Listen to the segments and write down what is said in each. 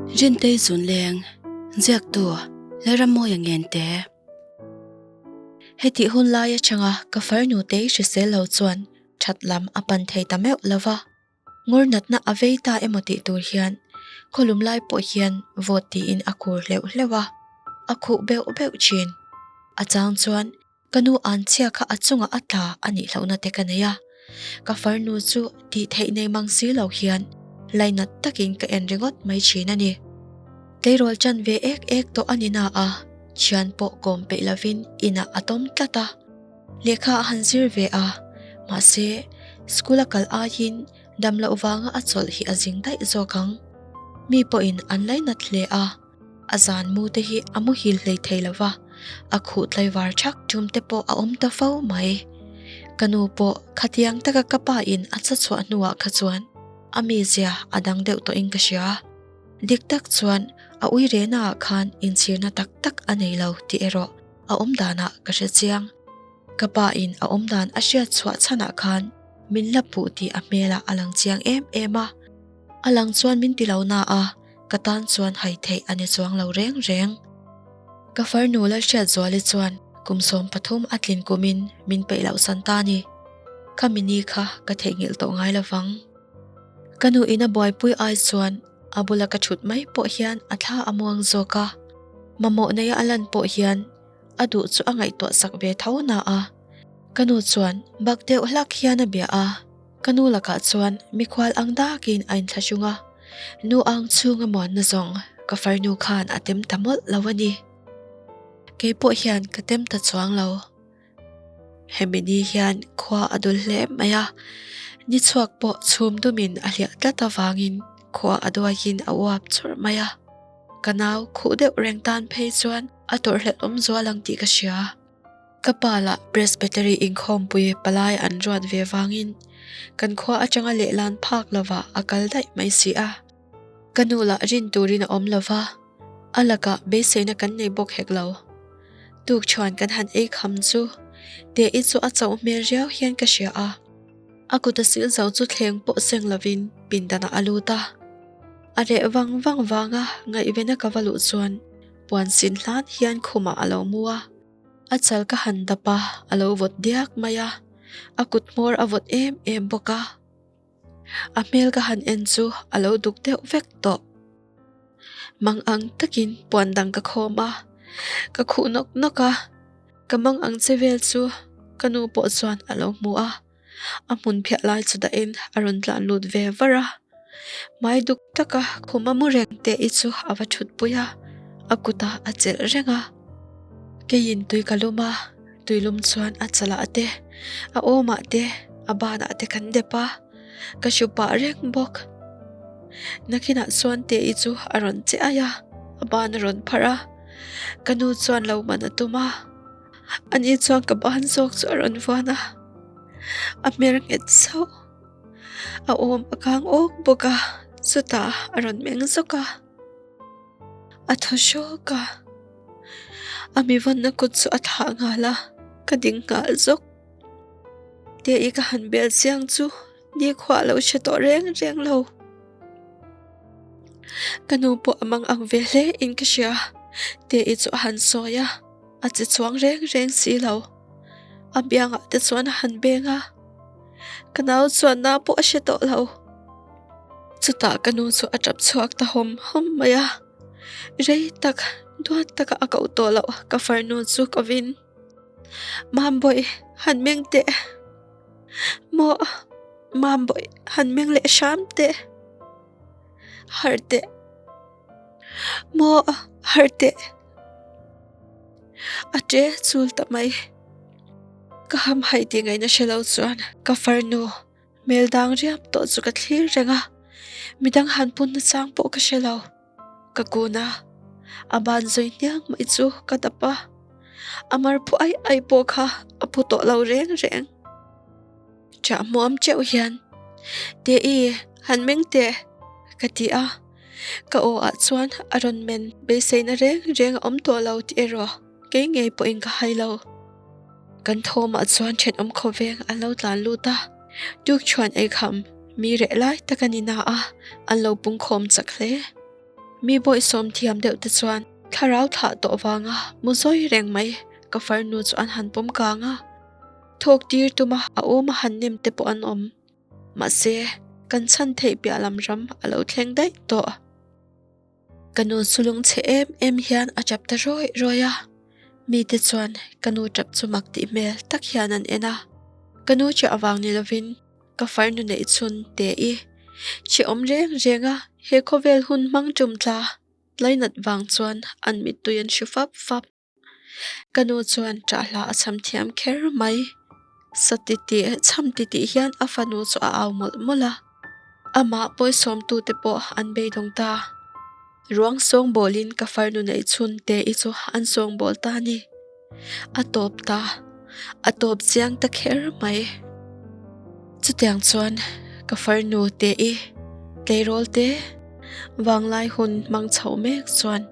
Rintei Zunleng, Ziaktu, Lalrammawia Ngente. Hetih hun lai atanga ka farnu te hrisel lo chuan that lam a pan thei ta meuh lo va. Ngawr natna a vei ta emaw tih tur hian khawlum lai pawh hian vawt tiin a khur hleuh hleuh a, a khuh beuh beuh thin. A chang chuan ka nu an chhia kha a chungah a tla a nih hlauhna te ka nei a, ka farnu chu tih theih nei mang si lo hian lainat takin ka en ringawt mai thin a ni. Tleirawl chan ve ek ek tawh a ni na a, thian pawh kawm peih lovin inah a tawm tlat a. Lehkha a han zir ve a, mahse school a kal aiin dam loh vanga a chawlh hi a zing daih zawk ang. Mi pawhin an lainat hle a, a zan mu te hi a muhil hlei thei lo va, a khuh tlaivar thak tum te pawh a awm ta fo mai. Ka nu pawh khatiang taka ka pa in a cha chhuah hnuah kha chuan a mizia a dang deuh tawhin ka hria. Dik tak chuan a uirehna ah khan inchhirna tak tak a nei lo tih erawh a awm danah ka hre chiang. Ka pa in a awm dan a hriat chhuah chhanah khan min la puh tih a hmelah a lang chiang em em a. A lang chuan min ti lo na a, ka tan chuan hai theih a ni chuang lo reng reng. Ka farnu Lalhriatzuali chuan kum 13 a tlin kumin min peih loh san ta ni. Khami ni kha ka theihnghilh tawh ngai lovang. Ka nu in a buaipui ai chuan A bula ka thut mai pawh hian a thla a muang zawk a, mamawh neia a lan pawh hian a duh chu a ngaihtuah sak ve tho na a. Ka nu chuan bak deuh hlak hian a bia a, ka nu lakah chuan mikhual ang dakin a inthlahrung a, nu ang chhunga muanna zawng ka farnu khan a tem ta mawlh lo a ni. Kei pawh hian ka tem ta chuang lo. Hemi ni hian khua a dul hle mai a, ni chhuak pawh chhum dumin a hliah tlat avangin khua a duaiin a uap churh mai a. Ka nau khuh deuh reng tan phei chuan a tawrhhlelh awm zual ang tih ka hria. Ka pa lah Presbytery inkhawmpui palai an ruat ve vangin kan khua atanga lehlan phak lovah a kal daih mai si a. Ka nu lah rin turin a awm lova, a lakah beiseina kan nei bawk hek lo. Tukchhuan kan han ei kham chu Te-i chu a chauh hmel riau hian ka hria a. A kut a sil zo chu thleng pawh seng lovin pindanah a lut a. A reh vang vang vanga ngaihvena ka va luh chuan puan sin hlan hian khumah a lo mu a. A chal ka han dap a, a lo vawt diak mai a. A kut hmawr a vawt em em bawk a. A hmel ka han en chu a lo duk deuh vek tawh. Mang ang takin puan dang ka khawm a, ka khuh nawk nawk a, ka mang ang che vel chu ka nu pawh chuan a lo hmu a, a hmun phiah lai chu dahin a rawn tlan lut ve var a. Hmai duk taka khum a mu reng te i chu a va thutpui a, a kutah a chelh reng a. Keiin tui ka lum a. Tuilum chuan a chalah te, a awmah te, a banah te kan dep a, ka hru pah reng bawk. Nakinah chuan Te-i chu a rawn che aih a, a ban a rawn pharh a, ka nu chuan lo man a tum a, ani chuan ka ban zawk chu a rawn vuan a, a hmer nghet chauh. A awm a kang awk bawk a, chutah a rawn meng zawk a. A thaw hrawk a, a mi vawnna kut chu a thlah nghal a, ka ding nghal zawk. Te-i ka han bel chiang chu nikhua lo hre tawh reng reng lo. Ka nu pawh a mang ang ve hle in ka hria, Te-i chu a han sawi a, a che chuang reng reng si lo. A biangah te chuan a han beng a, ka nau chuan na pawh a hre tawh lo. Chutah ka nu chu a tap chhuak ta hawm hawm mai a, rei tak duat taka a koh tawh loh ka farnu chu ka vin. Mambawi han meng teh maw Mambawi han meng leh hram teh harh teh maw harh teh a ṭe chul ta mai. Ka hamhaih tih ngaihna hre lo chuan ka farnu. Hmel dang riap tawh chu ka thlir reng a, midang han pun nachang pawh ka hre lo. Ka kun a, a ban zawi hniang mai chu ka dap a, a mar phu aih aih pawh kha a phu tawh lo reng reng. Ṭah hmuam teuh hian, Te-i, han meng teh, ka ti a, ka aw ah chuan a rawn men beiseina reng reng a awm tawh lo tih erawh kei ngei pawhin ka hai lo. Kan thawmah chuan thenawm khawveng an lo tlan lut a, tukchhuan eikham mi reh lai tak a ni na a, an lo pungkhawm chak hle. Mi bawihsawm thiam deuh te chuan thlarau thlah tawh vanga mu zawi reng mai ka farnu chu an han pawm kang a, thawk tir tuma a awm a han nem te pawh an awm. Mahse, kan chhan theih piah lam ram a lo thleng daih tawh. Ka nu chu lungchhe em em hian a tap ta rawih rawih a, mite chuan ka nu tap chu mak tih hmel tak hian an en a. Ka nu chiah avang ni lovin ka farnu neih chhun te i hrehawm reng reng a, he khawvel hun hmang tum tla lainat vang chuan an mittui an hru fap fap. Ka nu chuan ṭah hla a chham thiam kher mai. Sa titih chham titih hian a fanu chu a au mawlh mawlh a. Amah pawisawmtute pawh an beidawng ta. Ruang sawngbawlin ka farnu neih chhun te i chu an sawngbawl ta a ni. A tawp ta. A tawp chiang ta kher mai. Chutiang chuan ka farnu te i tleirawl te vanglai hun hmang chhoh mek chuan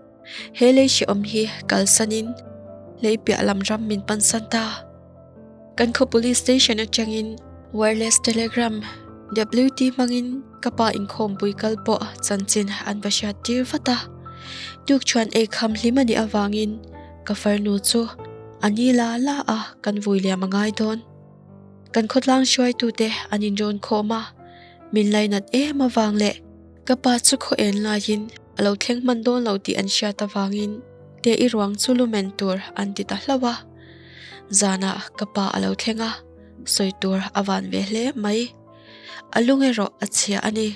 He lei hrehawm hi kalsanin lei piah lam ram min pansan ta. Kan khaw police station atangin wireless telegram WT hmangin ka pa inkhawmpui kal pawh chanchin an va hriat tir vat a. Tukchuan ei kham hlim a nih avangin ka farnu chu a ni la la a kan vui liam a ngai dawn. Kan khawtlang hruaitute an inrawn khawm a, min lainat em avang leh ka pa chu khaw en laiin A lo thleng hman dawn lo tih an hriat avangin te i ruang chu lumen tur an ti ta hlauh a. Zanah ka pa a lo thleng a, sawi tur a van ve hle mai. A lung erawh a chhia a ni.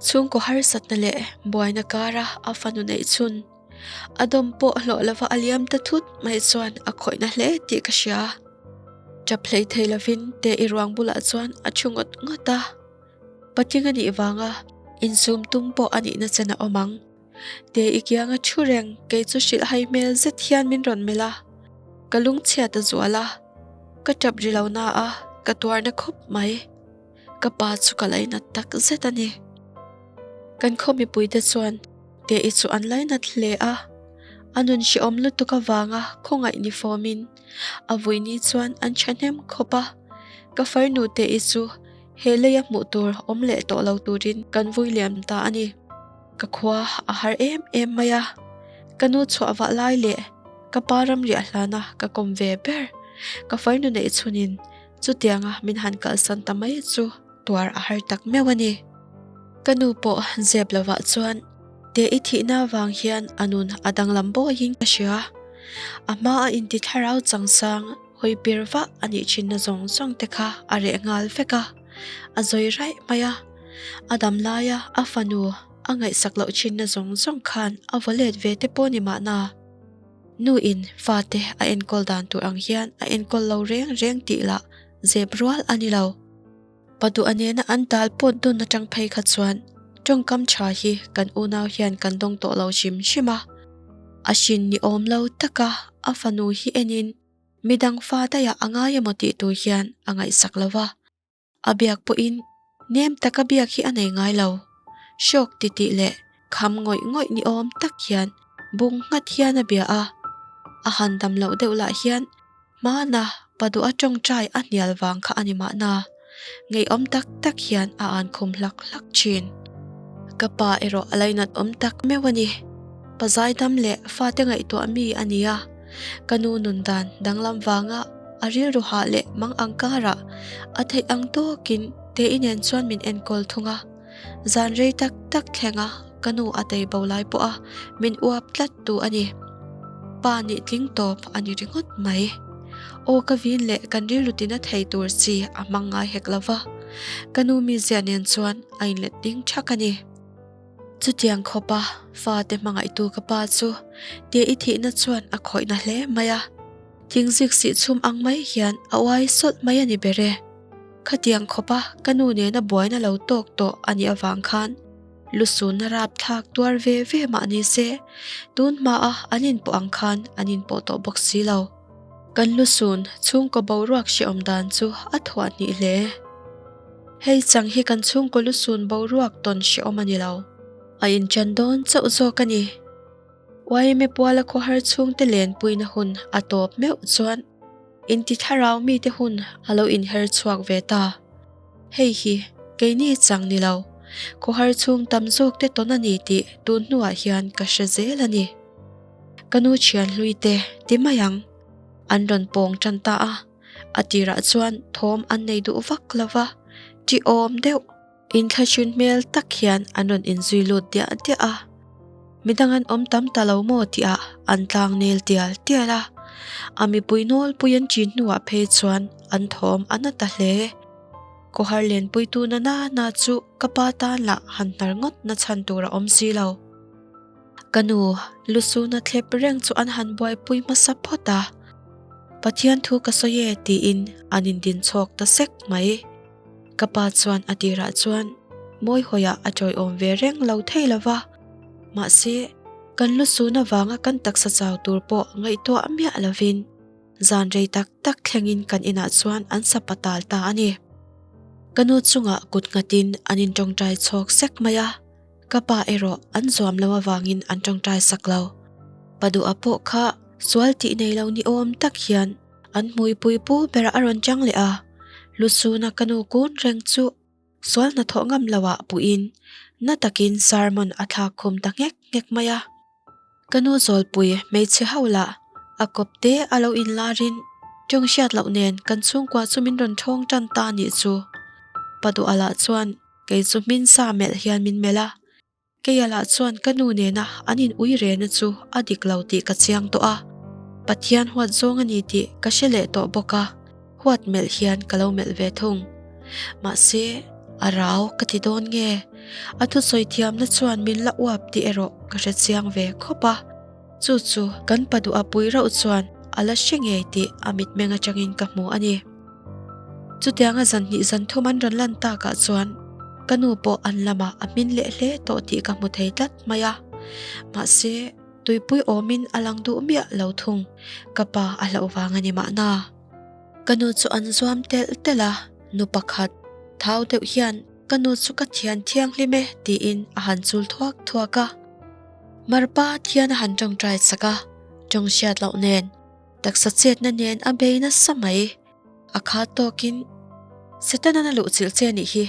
Chhungkaw harsatna leh buaina kara a fanu neih chhun a dawm pawh hlawh lova a liam ta thut mai chuan a khawihna hle tih ka hria. Tap hlei thei lovin te i ruang bulah chuan a thu ngawt ngawt a. Patling a nih vanga insum tum pawh a nihna chen a awm ang. Te i kianga thu reng kei chu hrilh hai hmel zet hian min rawn melh a, ka lungchhiat a zual a, ka tap ri lo na a, ka tuarna khawp mai. Ka pa chu ka lainat tak zet a ni. Kan khaw mipuite chuan Te i chu an lainat hle a, a nun hrehawm lutuk avanga khawngaih ni fawmin a vuini chuan an thahnem khawp a, ka farnu Te i chu He leia hmuh tur awm leh tawh lo turin kan vui liam ta a ni. Ka khua a har em em mai a, ka nu chhuah vah lai leh ka pa ram riah hlana ka kawm ve ber ka farnu neih chhunin chutianga min han kalsan ta mai chu tuar a har tak meuh a ni. Ka nu pawh zep lovah chuan te i thihna avang hian a nun a danglam bawihin ka hria. A hma a inti thlarau changsang Hawi pir vah a nih thinna zawng zawng te kha a reh nghal vek a, a zawi raih mai a. A dam laia a fanu a ngaihsak loh thinna zawng zawng khan a vaw let ve te pawh ni mahna. Nu in fate a enkawl dan tur ang hian a enkawl lo reng reng tih lah zep rual a ni lo. Paduh a nena an tal pawt dun atang phei kha chuan tawngkam tha hi kan unau hian kan dawng tawh lo hrim hrim a. A hrin ni awm lo taka a fanu hi enin midang fa daihah a ngai emaw tih tur hian a ngaihsak lo va. A biak pawhin nem taka biak hi a nei ngai lo. Hrawk titih leh kham ngawih ngawih ni awm tak hian bung nghat hian a bia a. A han dam loh deuh lah hian Hmana Paduha tawngtai a hnial vang kha a ni mahna, ngeiawm tak tak hian a an khum hlak hlak thin. Ka pa erawh a lainat awm tak meuh a ni. Pa zaidam leh fate ngaihtuah mi a ni a, ka nu nun dan danglam vanga a rilru hah leh mang ang karah a theih ang tawkin Tei nen chuan min enkawl thung a. Zan rei tak tak thlenga ka nu a tei bo lai pawha min uap tlat tu a ni. Pa nih tling tawp a ni ringawt mai. Aw ka vin leh kan rilru tina thei tur chi a hmang ngai hek lo va, ka nu mizia nen chuan a inlet ding thak a ni. Chutiang khawpa fate hmangaihtu ka pa chu tia i thihna chuan a khawihna hle mai a, thingzik sih chhum ang mai hian a uai sawlh mai a ni ber e. Khatiang khawpa ka nu nena buaina lo tawk tawh a nih avang khan lusunna rapthlak tuar ve ve mah ni se, tun hmaa an inpawh ang khan an inpawh tawh bawk si lo. Kan lusun chhungkaw boruak hrehawm dan chu a thuah hnih hle. Hei chang hi kan chhungkaw lusun boruak tawn hrehawm a ni lo. A inṭan dawn chauh zawk a ni. Yma puala khawhar chhungte lenpuina hun a tawp meuh chuan Inti thlarau mite hun a lo inher chhuak ve ta. Hei hi keini chang ni lo. Khawhar chhung tam zawk te tawn a ni tih tun hnuah hian ka hre zel a ni. Ka nu thian hlui te ti mai ang. An rawn pawng tan ta a, a tirah chuan thawm an nei duh vak lo va, ṭihawm deuh. Inthlahrun hmel tak hian an rawn inzui lut diah diah a, midang an awm tam ta lo maw tihah an tlang nel tial tial a, a mipui nawlpui an ṭin hnuah phei chuan an thawm a na ta hle. Khawhar lenpuitu na na na chu ka pa tan lah han hnar ngawt na chhan tur a awm si lo. Ka nu lusuna thlep reng chu an han buaipui hmasa phawt a, Pathian thu ka sawi e tiin an indin chhawk ta sek mai. Ka pa chuan a tirah chuan mawihawiah a tawiawm ve reng lo thei lo va, mahse kan lusuna vanga kan taksa chau tur pawh ngaihtuah miah lovin zan rei tak tak thlengin kan inah chuan an sa patal ta a ni. Ka nu chungah kut nghatin an intawngtai chhawk sek mai a. Ka pa erawh an zuam lo avangin an tawngtai sak lo. Pa duha pawh kha sual tih nei lo ni awm tak hian an hmuipui pu berah a rawn chang leh a, Lusuna ka nu kun reng chu sual hnathawh ngam loah puhin na takin sermon a thlak khum ta nghek nghek mai a. Ka nu zawlpui hmeichhe ho lah a kawp te a lo inlarin tawng hriat loh nen kan chhungkua chu min rawn thawng tan ta nih chu. Pa duha lah chuan Kei chu hmin sa melh hian min melh a, Keia lah chuan ka nu nena an in ui rena chu a dik lo tih ka chiang tawh a, Pathian huat zawng a ni tih ka hre leh tawh bawk a, huat melh hian ka lo melh ve thung. Mahse, a rau ka ti dawn nge? A thusawi thiamna chuan min la uap tih erawh ka hre chiang ve khawp a, chu chu kan pa duh a pui rauh chuan a la hre ngei tih a mitmeng atangin ka hmu a ni. Chutianga zan hnih zan thum an rawn lan takah chuan ka nu pawh an lamah a hmin leh hle tawh tih ka hmu thei tlat mai a. Mahse, tuipui awmin a lang duh miah lo thung, ka pa a hlauh vang a ni mahna. Ka nu chu an zuam telh telh a, nu pakhat thau deuh hian ka nu chu ka thian thianghlim e tiin a han chul thuak thuak a. Marpa thian a han tawngtai chak a, tawng hriat loh nen Taksa chetna nen a bei nasa mai. A kha tawkin Setanan a luhchilh che nih hi.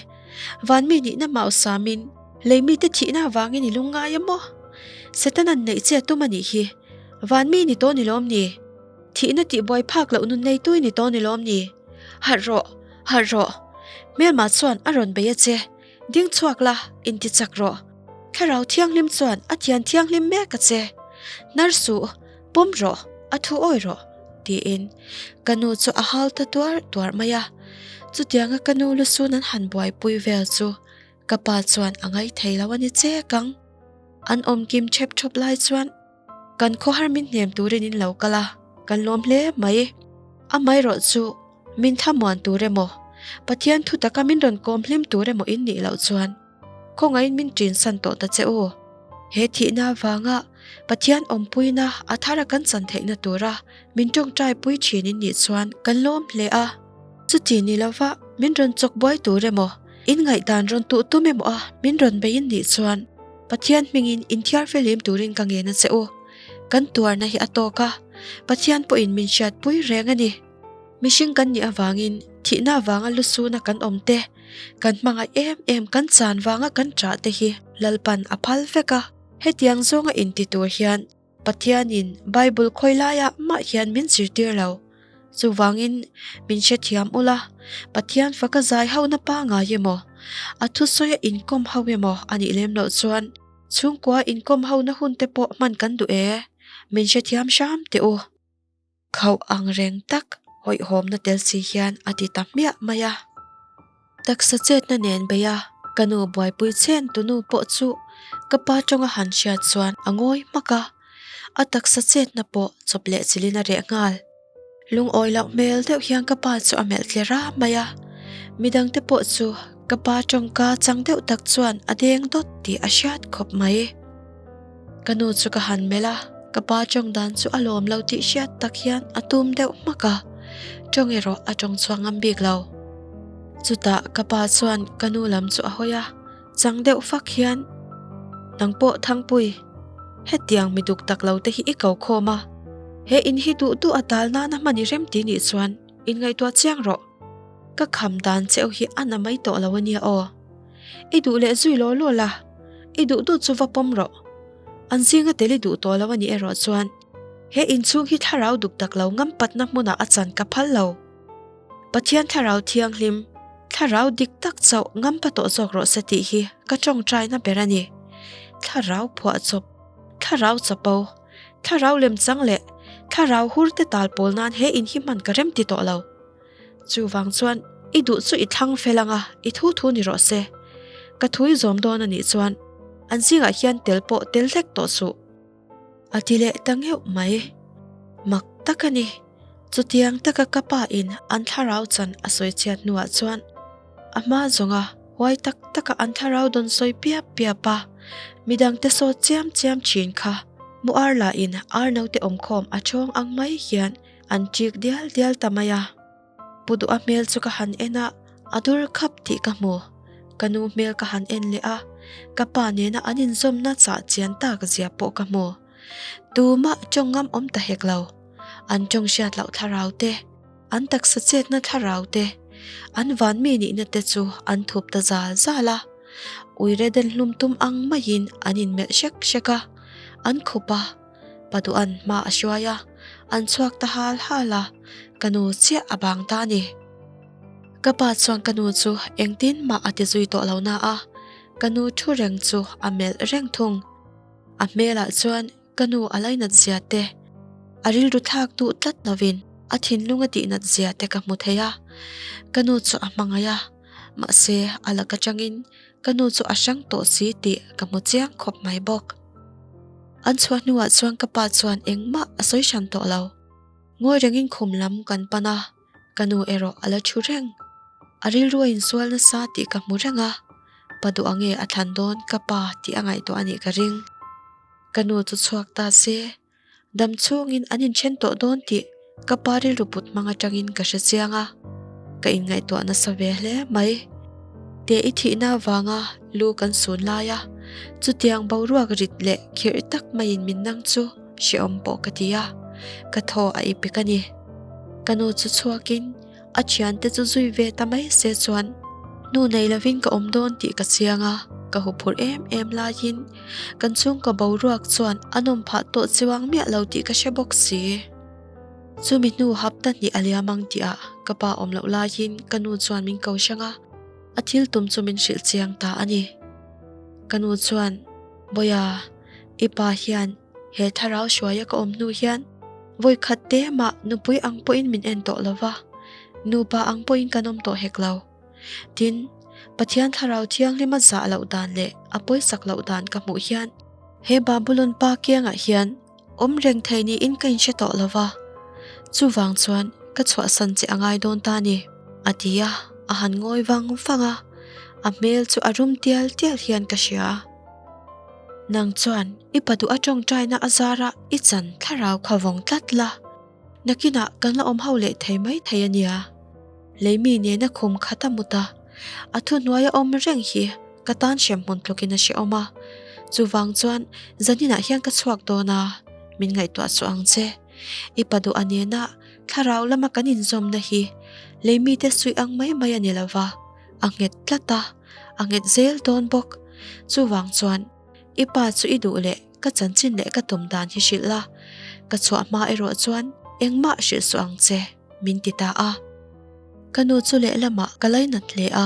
Van mi nihna mausamin lei mite thihna avangin i lungngai a maw? Setanan neih che tum a nih hi. Van mi ni tawh ni lawm ni? Thihna tihbuai phak loh nun neitu i ni tawh ni lawm ni? Harh rawh! Harh rawh! Hmelma chuan a rawn bei a che. Ding chhuak la, inti chak rawh. Thlarau Thianghlim chuan a thian thianghlim mek a che. Hnar suh, pawm rawh, a thu awi rawh, tiin ka nu chu a hau ta tuar tuar mai a. Chutianga ka nu lusun an han buaipui vel chu ka pa chuan a ngaithei lo a ni chek ang. An awm kim thep thawp lai chuan kan khawhar min hnem turin in lo kal a, kan lawm hle mai. Amaherawh chu Min thlamuan tur emaw, Pathian thu taka min rawn kawm hlim tur emaw in nih loh chuan khawngaihin min ṭinsan tawh ta che u. He thihna avanga Pathian awmpuina a thara kan chan theihna tura min ṭawngṭai pui ṭhin in nih chuan kan lawm hle a. Chuti ni lova min rawn chawk buai tur emaw, in ngaihdan rawn tuh tum emaw a min rawn bei in nih chuan Pathian hmingin inthiar felhlim turin ka ngen a che u. Kan tuarna hi a tawk a, Pathian pawhin min hriatpui reng a ni. Mihring kan nih avangin thihna avanga lusuna kan awm te, kan hmangaih em em kan chan vanga kan ṭah te hi Lalpan a phal vek a. Hetiang zawnga inti tur hian Pathianin Bible khawi laiah mah hian min zirtir lo. Chuvangin min hrethiam ula, Pathian faka zai hauhna pangai emaw, a thusawia inkawm ho emaw a nih lem loh chuan chhungkua inkawm hona hun te pawh hman kan duh e, min hrethiam hram teh u. Khauh ang reng tak hawihhawmna tel si hian a ti ta hmiah mai a. Taksa chetna nen bei a, ka nu buaipui chen tunu pawh chu ka pa tawnga han hriat chuan a ngawi hmak a, a taksa chetna pawh chawp leh chilhin a reh nghal. Lungawi loh hmel deuh hian ka pa chu a melh tle ra mai a, midangte pawh chu ka pa tawngka chang deuh tak chuan a deng dawt tih a hriat khawp mai. Ka nu chu ka han melh a, ka pa tawng dan chu a lawm lo tih hriat tak hian a tum deuh hmak a, tawng erawh a tawng chhuak ngam bik lo. Chutah ka pa chuan ka nu lam chu a hawi a, chang deuh fak hian, Nang pawh Thangpui, hetiang mi duk tak lo te hi i ko khawm a, he in hi duh duh a dal nana hman i rem ti nih chuan inngaihtuah chiang rawh. Ka kham dan cheu hi a na mai tawh lo a nia aw. I duh leh zui law law la, i duh duh chu va pawm rawh. An zinga tel i duh tawh lo a nih erawh chuan he inchhung hi thlarau duk tak lo ngam patna hmunah a chan ka phal lo. Pathian thlarau thianghlim, thlarau dik tak chauh ngam pa tawh zawk rawh se tih hi ka tawngtaina ber a ni. Thlarau phuahchawp, thlarau chapo, thlarau lemchang leh thlarau hur te tal pawl nan he in hi hman ka rem ti tawh lo. Chuvang chuan i duh chu i thlang fel anga i thu thu ni rawh se. Ka thu i zawm dawn a nih chuan an zingah hian tel pawh tel hlek tawh suh. A ti leh ta ngeuh mai. Mak tak a ni. Chutiang taka ka pa in an thlarau chan a sawi chhiat hnuah chuan a hma zawnga huai tak taka an thlarau dawn sawi piap piap a, midangte sawt chiam chiam thin kha mu ar lah in ar naute awmkhawm a chawng ang mai hian an ṭik dial dial ta mai a. Pu Duha hmel chu ka han en a, a dur khap tih ka hmu. Ka nu hmel ka han en leh a, ka pa nena an inzawmna chah chian tak zia pawh ka hmu. Tumah tawng ngam awm ta hek lo. An tawng hriat loh thlarau te, an taksa chetna thlarau te, an van mi nihna te chu an thup ta zal zal a. Uire den hlum tum ang maiin an inmelh hrek hrek a, an khup a. Paduan hma a hruai a, an chhuak ta hal hal a, ka nu chiah a bang ta a ni. Ka pa chuan ka nu chu engtin mah a ti zui tawh lo na a, ka nu thu reng chu a melh reng thung. A hmelah chuan ka nu a lainat zia te, a rilru thlak duh tlat lovin a thinlung a tihnat zia te ka hmu thei a. Ka nu chu a hmangaih a, mahse a lak atangin Ka nu chu a hrang tawh si tih ka hmu chiang khawp mai bawk. An chhuah hnuah chuan ka pa chuan engmah a sawi hran tawh lo. Ngawi rengin khum lam kan pan a, ka nu erawh a la thu reng. A rilru a insual nasa tih ka hmu reng a, pa duh ange a thlan dawn ka pa tih a ngaihtuah a nih ka ring. Ka nu chu chhuak ta se, Dam chhungin an inthen tawh dawn tih ka pa rilru put hmang atangin ka hre chiang a, ka inngaihtuah nasa ve hle mai. Te i thihna avanga lu kan sun lai a, chutiang boruak rit leh khirh tak maiin min nang chu hrehawm pawh ka ti a, ka thaw a ipik a ni. Ka nu chu chhuakin A thiante chu zui ve ta mai se chuan nu nei lovin ka awm dawn tih ka chiang a, ka huphurh em em laiin kan chhungkaw boruak chuan a nawm phah tawh chiang miah lo tih ka hre bawk si. Chumi hnu hapta hnih a liam ang tihah ka pa awm loh laiin ka nu chuan min ko hrang a, a thil tum chu min hrilh chiang ta a ni. Ka nu chuan, Bawiha, i pa hian He thlarau hruaia ka awm hnu hian vawi khat te mah nupui ang pawhin min en tawh lo va, nupa ang pawhin kan awm tawh hek lo. Tin, Pathian thlarau thianghlima zah loh dan leh a pawisak loh dan ka hmuh hian he Babulon pa kiangah hian awm reng thei niin ka inhre tawh lo va, chuvang chuan ka chhuahsan che a ngai dawn ta ni, a ti a, a han ngawi vang vang a, a hmel chu a rum tial tial hian ka hria. Nang chuan i pa duh a tawngtaina a zara i chan thlarau kha vawng tlat la, nakinah kan la awm ho leh thei mai thei a nia. Leimi nena khum khat a mut a, a thuhnuai a awm reng hi ka tan hremhmun tlukin a hrehawm a, chuvang chuan zaninah hian ka chhuak dawn a, min ngaihtuah suh ang che. I pa duh a nena thlarau lama kan inzawmna hi leimite suih ang mai mai a ni lova, a nghet tlat a, a nghet zel dawn bawk. Chuvang chuan i pa chu i duh leh ka chanchin leh ka tum dan hi hrilh la, ka chhuah hma erawh chuan engmah hrilh suh ang che, min ti ta a. Ka nu chu lehlamah ka lainat hle a,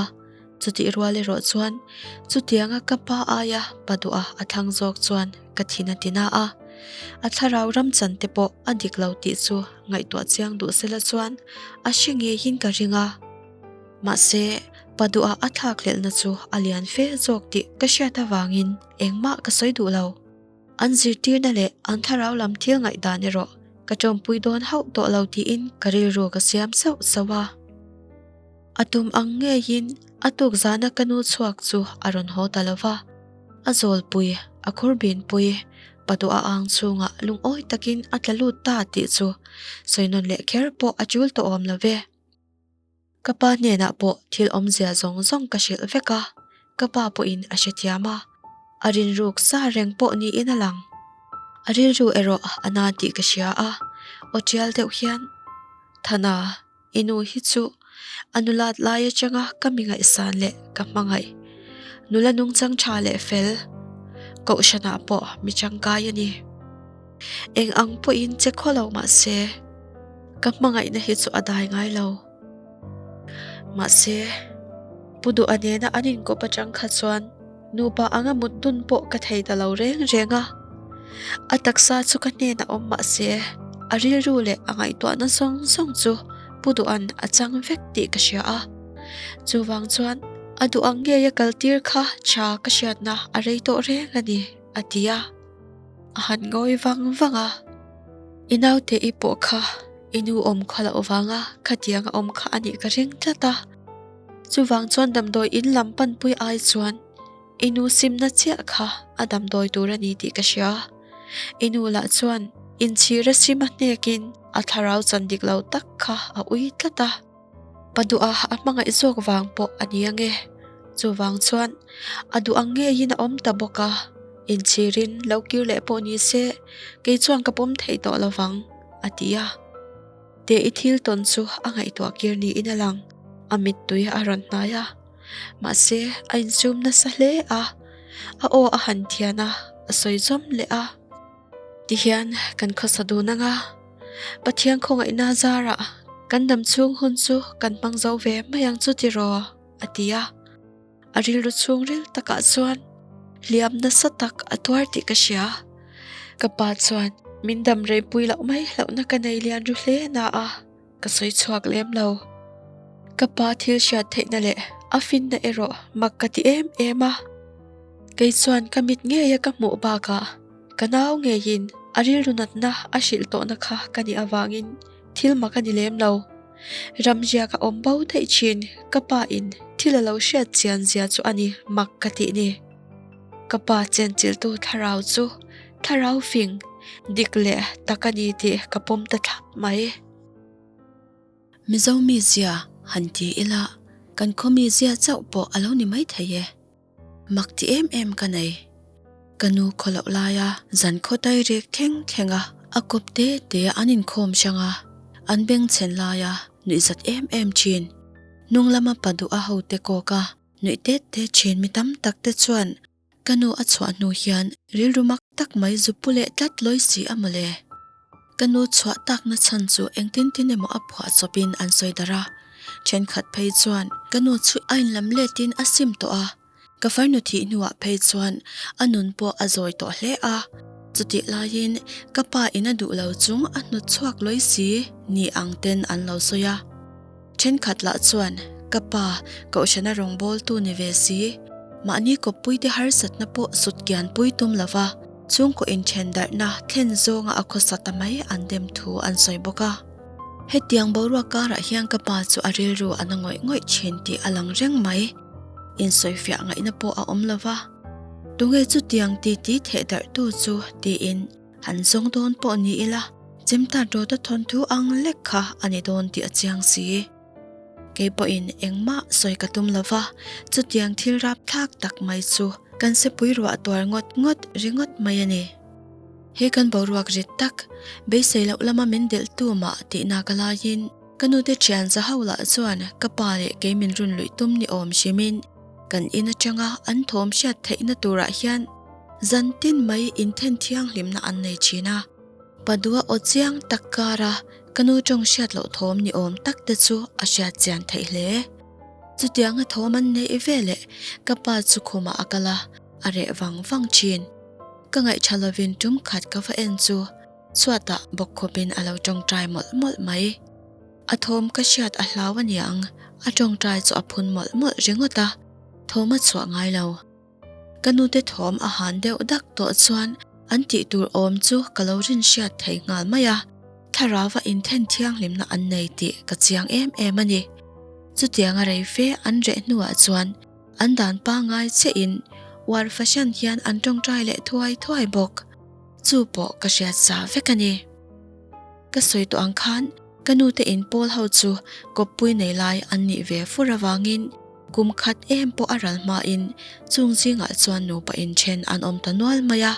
chutih rual erawh chuan chutianga ka pa aia pa duha a thlang zawk chuan ka thin a ti na a. A thlarau ram chan te pawh a dik lo tih chu ngaihtuah chiang duh sela chuan a hre ngeiin ka ring a. Mahse, pa duhah a thlakhlelhna chu a lian fe zawk tih ka hriat avangin engmah ka sawi duh lo. An zirtirna leh an thlarau lam thil ngaihdan erawh ka tawmpui dawn hauh tawh lo tiin ka rilru ka siam sauh sauh a. A tum ang ngeiin a tuk zana ka nu chhuak chu a rawn haw ta lo va, a zawlpui, a khurbinpui, pa duh a ang chhungah lungawi takin a tla lut ta tih chu sawi nawn leh kher pawh a tul tawh awm lo ve. Ka pa hnenah pawh thil awmzia zawng zawng ka hrilh vek a, ka pa pawhin a hrethiam a, a rinruk sa reng pawh niin a lang. A rilru erawh a na tih ka hria a, aw tial deuh hian, Thana, i nu hi chu a nulat lai atanga ka mi ngaihsan leh ka hmangaih. Nula nungchang tha leh fel, kohhranah pawh mi tangkai a ni. Eng ang pawhin che khaw lo mah se, ka hmangaihna hi chu a dai ngai lo. Mahse, Pu Duha nena an inkawp atang kha chuan nupa anga mut dun pawh ka thei ta lo reng reng a. A taksa chu ka hnenah awm mah se, a rilru leh a ngaihtuahna zawng zawng chu Pu Duha'n a chang vek tih ka hria a. Chuvang chuan a duh ang ngei a kaltir kha tha ka hriatna a rei tawh reng a ni, a ti a. A han ngawi vang vang a, I naute i pawh kha i nu awm kha loh vanga khatiang a awm kha a nih ka ring tlat a. Chuvang chuan damdawi in lam panpui ai chuan i nu simna chiah kha a damdawi tur a ni tih ka hria. I nu lah chuan inchhira sim a hnekin a thlarau chan dik lo tak kha a ui tlat a. Pa duha a hmangaih zawk vang pawh a ni ange. Chuvang chuan a duh ang ngeiin a awm ta bawk a, inchhirin lo kir leh pawh ni se kei chuan ka pawm thei tawh lo vang, a ti a. Teh i thil tawn chu a ngaihtuah kir niin a lang, a mittui a rawn hnai a. Mahse a insum nasa hle a, a aw a han thian a, a sawi zawm leh a. Tihian kan khawsa dun anga, Pathian khawngaihna zarah kan dam chhung hun chu kan hmang zo ve mai ang chu tiraw? a ti a. A rilru chhungril takah chuan hliam nasa tak a tuar tih ka hria. Ka pa chuan min dam rei pui loh mai hlauhna ka nei lian ru hle na a. Ka sawi chhuak lem lo. Ka pa thil hriat theihna leh a finna erawh mak ka ti em em a. Kei chuan ka mit ngeia ka hmuh bakah ka nau ngeiin a rilru natna a hrilh tawhna kha ka nih avangin thil mak a ni lem lo. Ramriak a awm bo daih thin ka pa in thil a lo hriat chian zia chu a ni mak ka tih ni. Ka pa chenchilhtu thlarau chu thlarau fing dik leh tak a ni tih ka pawm ta thlap mai. Mizo mizia han ti ila kan khaw mizia chauh pawh a lo ni mai thei e. Mak ti em em ka nei. Ka nu khaw loh laia zan khaw tai rek thleng thleng a, a kawp te te an inkhawm hrang a, an bengchhen laia nuihzat em em thin. Hnung lama pa duh a hote kawk a, nuih tet tet thin mi tam tak te chuan Ka nu a chhuah hnu hian rilru mak tak mai zu pu leh tlat lawi si a mawle. Ka nu chhuah takna chhan chu engtin tin emaw a phuah chawpin an sawi darh a. Thenkhat phei chuan ka nu chu a inlam letin a sim tawh a, ka farnu thih hnuah phei chuan a nun pawh a zawi tawh hle a. Chutih laiin ka pa in a duh lo chung a hnawt chhuak lawi si ni ang ten an lo sawi a. Thenkhat lah chuan, Ka pa, Kohhrana rawngbawltu ni ve si, mahni kawppuite harsatna pawh sutkianpui tum lova chhungkaw inthen darhna thlen zawnga a khawsa ta mai an dem thu an sawi bawk a. Hetiang boruak karah hian ka pa chu a rilru a na ngawih ngawih thin tih a lang reng mai. Insawifiah ngaihna pawh a awm lova, Tunge chutiang titi theh darhtu chu? tiin Han zawng dawn pawh ni ila, chemtat rawta thawnthu ang lek kha a ni dawn tih a chiang si. Kei pawhin engmah sawi ka tum lo va, chutiang thil rapthlak tak mai chu kan sepui ruah tuar ngawt ngawt ringawt mai a ni. He kan boruak rit tak, beisei loh lama min delh tu mah tihna ka laiin ka nute thian za ho lah chuan ka pa leh kei min run luih tum ni awm hrimin kan in atanga an thawm hriat theihna turah hian Zan tin mai inthen thianghlimna an nei thin a, Padua aw chiang tak kara ka nu tawng hriat loh thawm ni awm tak te chu a hriat chian theih hle. Chutianga thawm an neih veleh ka pa chu khumah a kal a, a reh vang vang thin. Ka ngaihṭha lovin tum khat ka va en chu chhuatah bawk khawpin a lo tawngtai mawlh mawlh mai. A thawm ka hriat a hlau aniang, a tawngtai chu a phun mawlh mawlh ringawt a, thawm a chhuah ngai lo. Ka nute thawm a han deuh dak tawh chuan an tih tur awm chu ka lo rin hriat thei nghal mai a, thlarauva inthen thianghlimna an nei tih ka chiang em em a ni. Chutianga rei fe an reh hnuah chuan an dan pangngai chiahin uar fahran hian an tawngtai leh thuai thuai bawk. Chu pawh ka hriat sa vek a ni. Ka sawi tawh ang khan ka nute in pawl ho chu kawppui nei lai an nih ve fur avangin kum khat em pawh a ral hmain chung zingah chuan nupa inthen an awm ta nual mai a.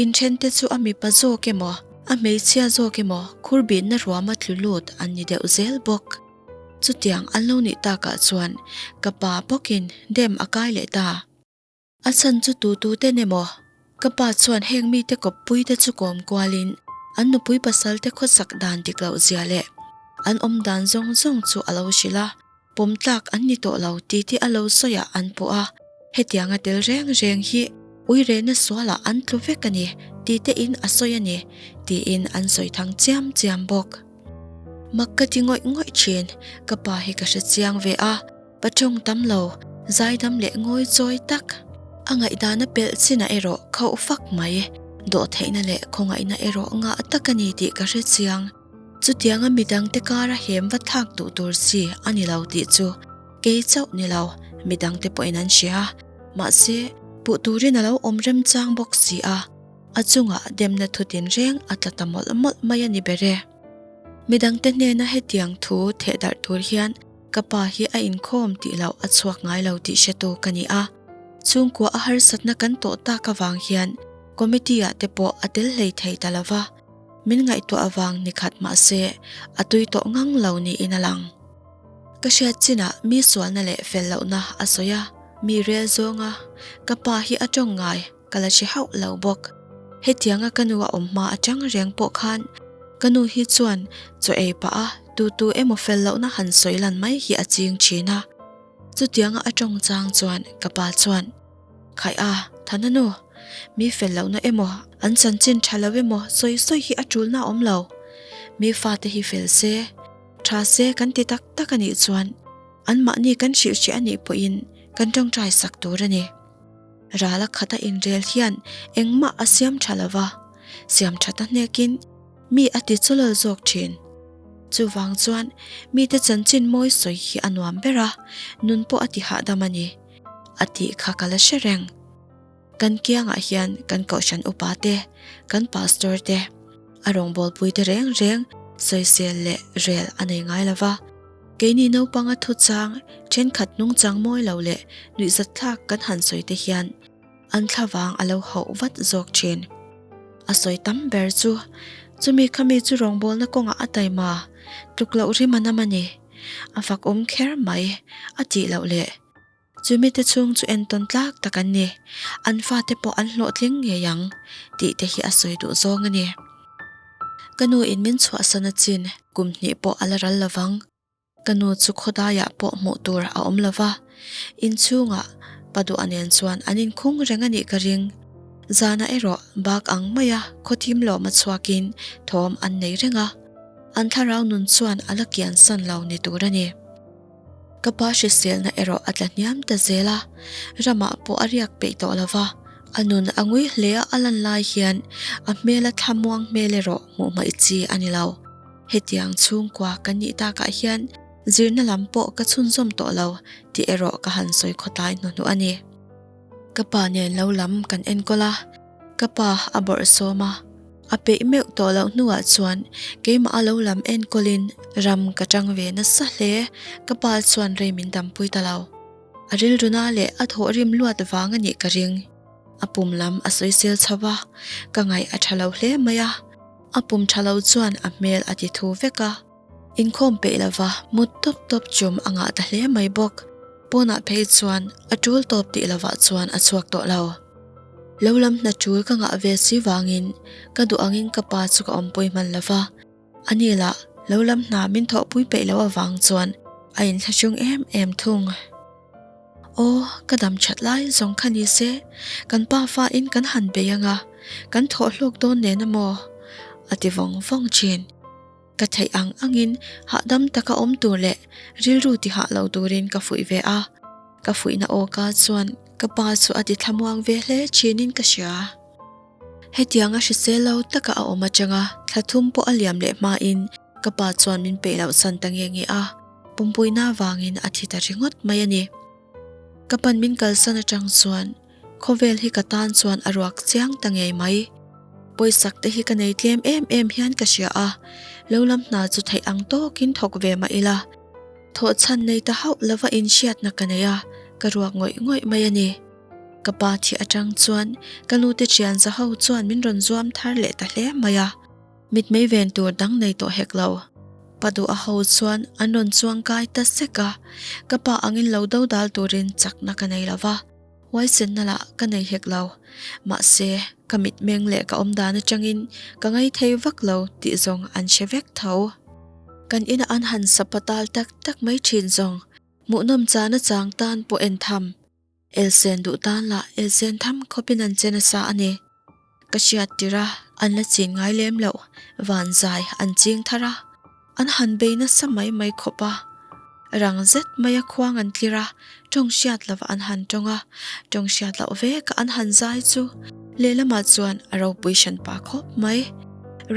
Inthen te chu a mipa zawk emaw a hmeichhia zawk emaw khur bihna ruama tlu lut an ni deuh zel bawk. Chutiang an lo nih takah chuan ka pa bawkin dem a kai leh ta. A chhan chu tu tu ten emaw? Ka pa chuan heng mite kawppui te chu kawm kualin an nupui pasal te khawsak dan dik loh zia leh an awm dan zawng zawng chu a lo hrilh a, pawm tlak an ni tawh lo tih te a lo sawi ah an pawh a, hetianga tel reng reng hi uirehna sualah an tlu vek a ni tih te in a sawi a ni tiin an sawi thang chiam chiam bawk. Mak ka ti ngawih ngawih thin, ka pa hi ka hre chiang ve a, pa tawng tam lo, zaidam leh ngawi chawi tak. A ngaihdana pelh chinah erawh khauh fak mai, dawhtheihna leh khawngaihna erawh ngah tak a ni tih ka hre chiang. Chutianga midangte kara hem va thlak duh tur chi a ni lo tih chu kei chauh ni lo, midangte pawhin an hria. Mahse, puh turin a lo awm remchang bawk si a. A chungah demna thu tinreng a tla ta mawlh mawlh mai a ni ber e. Midangte hnena hetiang thu theh darh tur hian ka pa hi a inkhawm tih loh a chhuak ngai lo tih hretu ka ni a. Chhungkua a harsatna kan tawh tak avang hian committee ah te pawh a tel hlei thei ta lo va, min ngaihtuah avang ni khat mah se a tui tawh ngang lo niin a lang. Ka hriat chinah mi sualna leh fel lohna a sawi a, mi rel zawnga ka pa hi a tawng ngai. Ka la hre hauh lo bawk. Hetianga ka nu a awm hma atang reng pawh khan ka nu hi chuan chaw ei pah a tu tu emaw fel lohna han sawi lan mai hi a ching thin a. Chutianga a tawng chang chuan ka pa chuan, Khaih a, Thana nu, mi fel lohna emaw an chanchin tha lo emaw sawi sawi hi a tulna a awm lo. Mi fate hi fel se, tha se kan ti tak tak a nih chuan anmahni kan hrilh hreh a nih pawhin kan tawngtai sak tur a ni. Rala khata inrel hian engmah a siam tha lo va, siam that a hnekin mi a ti chawlawl zawk thin. Chuvang chuan mite chanchin mawi sawi hi a nuam ber a, nun pawh a ti hahdam a ni, a tih kha ka la hre reng. Kan kiangah hian kan kohhran upa te, kan pastor te, a rawngbawlpui te reng reng sawisel leh rel a nei ngai lo va. Keini naupanga thuchang thenkhat nungchang mawi lo leh nuihzatthlak kan han sawi te hian an thlavang a lo hauh vat zawk thin. A sawi tam ber chu, chumi khami chu rawngbawlna kawngah a taima tluk loh rim a nam a ni, a fak awm kher mai a tih loh leh. Chumi te chhung chu entawn tlak tak an ni, an fate pawh an hlawhtling ngei ang tih te hi a sawi duh zawng a ni. Ka nu in min chhuahsan a chin kum hnih pawh a la ral lo vang. Ka nu chu khawdaiah pawh hmuh tur a awm lo va, inchhungah pa duha nen chuan an inkhung reng a nih ka ring. Zanah erawh bak ang maia khawthim lawma chhuakin thawm an nei reng a, an thlarau nun chuan a la kiansan lo ni tur a ni. Ka pa hriselna erawh a tla hniam ta zel a, ramah pawh a riak peih tawh lo va, a nun a ngui hle a a lan lai hian a hmela thlamuang hmel erawh hmuh hmaih chi a ni lo. Hetiang chhungkua kan nih takah hian zirna lam pawh ka chhunzawm tawh lo tih erawh ka han sawi khawtlai hnuhnuh a ni. Ka pa nen lo lam kan enkawl a, ka pa a bawrhsawm a. A peih meuh tawh loh hnuah chuan keimah a lo lam enkawlin ram ka tang ve nasa hle, ka pa chuan rei min dampui ta lo. A rilruna leh a thawhrim luat vang a nih ka ring. A pum lam a sawisel chho va, ka ngaih a tha lo hle mai a. A pum tha lo chuan a hmel a ti thu vek a. Inkhawm peih lova mut tawp tawp chum a ngah ta hle mai bawk. Pawnah phei chuan a tul tawp tih lovah chuan a chhuak tawh lo. Lo lam hna tul ka ngah ve si vangin ka duh angin ka pa chu ka awmpui hman lova, ani lah lo lam hna min thawhpui peih loh avang chuan a inthlahrung em em thung. Aw, ka dam that lai zawng kha ni se, kan pa fa in kan han bei anga, kan thawh hlawk dawn nen amaw? a ti vawng vawng thin. Ka theih ang angin hahdam taka awm tur leh rilru ti hah lo turin ka fuih ve a, ka fuihna awka chuan ka pa chu a ti thlamuang ve hle thinin ka hria. Hetianga hrisel lo taka a awm atanga thla thum pawh a liam leh hmain ka pa chuan min peih loh san ta nge nge a, pumpuina avangin a thi ta ringawt mai a ni. Ka pan min kalsan atang chuan Khawvel hi ka tan chuan a ruak chiang ta ngei mai. Pawisak te hi ka nei tlem em em hian ka hria a, lo lam hna chu theih ang tawkin thawk ve mah ila. Thawh chhan nei ta hauh lova inhriatna ka nei a, ka ruak ngawih ngawih mai a ni. Ka pa thih atang chuan ka nu te thian za ho chuan min rawn zuam thar leh ta hle mai a. Mitmei ven tur dang nei tawh hek lo. Pa duh a ho chuan an rawn chuang kai ta sek a, ka pa angin lo dodal turin chakna ka nei lova. Huaisenna lah ka nei hek lo. Mahse, ka mitmeng leh ka awmdan atangin ka ngaithei vak lo tih zawng an hre vek tho. Kan ina an han sapatal tak tak mai thin zawng hmuhnawm chana chang tan pawh en tham. Elsen duh tan lah elsen tham khawpin an che nasa a ni. Ka hriat tirh a, an la chin ngai lem loh van zai an ching thar a, an han bei nasa mai mai khawp a. Rang zet maia khuang an tlir a, tawng hriat lova an han tawng a, tawng hriat loh veka an han zai chu lehlamah chuan a ropui hran pah khawp mai.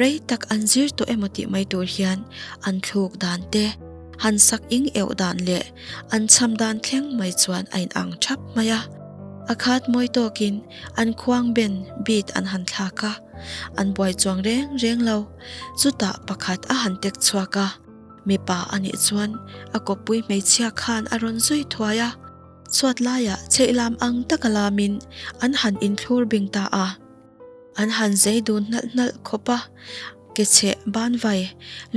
Rei tak an zir tawh emaw tih mai tur hian an thluk dan te, han sak ing euh dan leh an cham dan thleng mai chuan a inang thap mai a. A khat mawi tawkin an khuang ben beat an han thlak a, an buai chuang reng reng lo. Chutah pakhat a han tek chhuak a, mipa a nih chuan a kawppui hmeichhia khan a rawn zui thuai a, chhuat laiah chheihlam ang taka lamin an han inthlur bing ta a. An han zei dun hnalh hnalh khawp a, ke chheh banvai,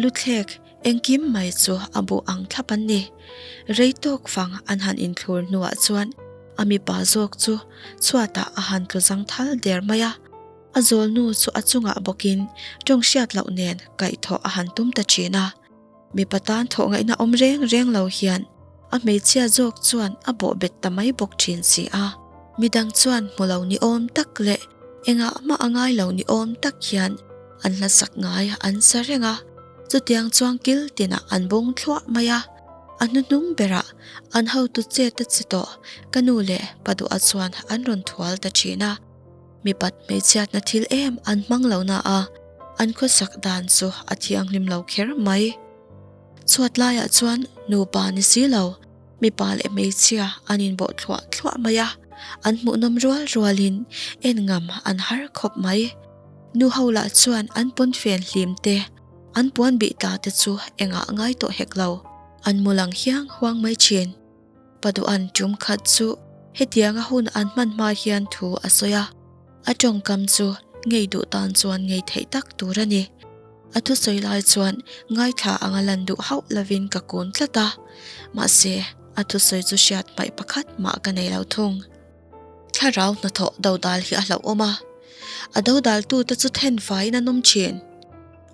luthlek, Engkim mai chu a bu ang thlap an ni. Rei tawk fang an han inthlur hnuah chuan a mipa zawk chu chhuatah a han tlu zang thal der mai a. A zawlnu chu a chungah bawkin tawng hriat loh nen kaihthawh a han tum ta thin a. Mipa tan thawh ngaihna awm reng reng lo hian a hmeichhia zawk chuan a bawh bet ta mai bawk thin si a. Midang chuan hmu lo ni awm tak leh engah mah a ngai lo ni awm tak hian an hla sak ngai an sa reng a, chutiang chuan kil tinah an bung thluah mai a, a hnuhnung berah an hotu chet a che tawh ka nu leh pa duha chuan an rawn thual ta thin a, mipat hmeichhiatna thil em an hmang lo na a, an khawsak dan chu a thianghlim lo kher mai. Chhuat laiah chuan nupa ni si lo, mipa leh hmeichhia an inbawh thluah thluah mai a, an hmuhnawm rual rualin en ngam an har khawp mai. Nu ho lah chuan an pawnfen hlim te, an puan bih ta te chu engah ngai tawh hek lo, an mu lang hiang huang mai thin. Paduan tum khat chu hetianga hun an hman hma hian thu a sawi a, a tawngkam chu ngei duh tan chuan ngei theih tak tur a ni. A thusawi lai chuan ngaithla anga lan duh hauh lovin ka kun tlat a, mahse a thusawi chu hriat hmaih pakhat mah ka nei lo thung. Thlarau hnathawh dodal hi a hlauhawm a, a dodaltute chu then faiin an awm thin.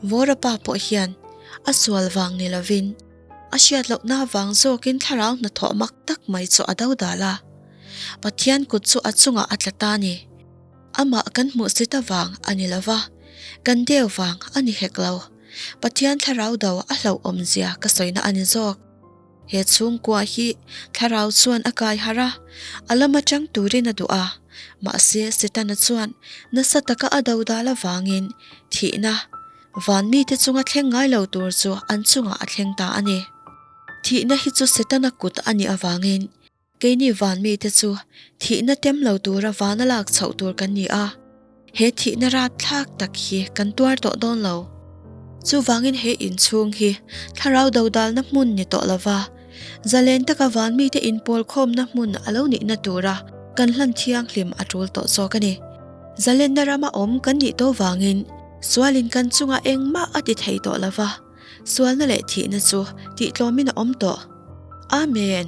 Vawrapa pawh hian a sual vang ni lovin a hriat lohna vang zawkin thlarau hnathawh mak tak mai chu a dodal a, Pathian kut chu a chungah a tla ta a ni. Amah kan hmuhsit avang a ni lo va, kan deu vang a ni hek lo. Pathian thlarau do a hlauhawmzia ka sawina a ni zawk. He chhungkua hi thlarau chuan a kai harh a, a lam atang turin a duh a. Mahse, Setana chuan nasa taka a do dal avangin thihna van mite chunga thleng ngai lo tur chu an chungah a thleng ta a ni. Thihna hi chu Setana kut a nih avangin Keini van mite chu thihna tem lo tura vana lak chhoh tur kan ni a, he thihna rapthlak tak hi kan tuar tawh dawn lo. Chuvangin he inchhung hi thlarau dodalna hmun ni tawh lova, zalen taka van mite inpawlkhawmna hmun a lo nihna tura kan hlan thianghlim a tul tawh zawk a ni. Zalenna rama awm kan nih tawh vangin sualin kan chungah engmah a ti thei tawh lova, Sualna leh thihna chu tihtlawmin a awm tawh. Amen!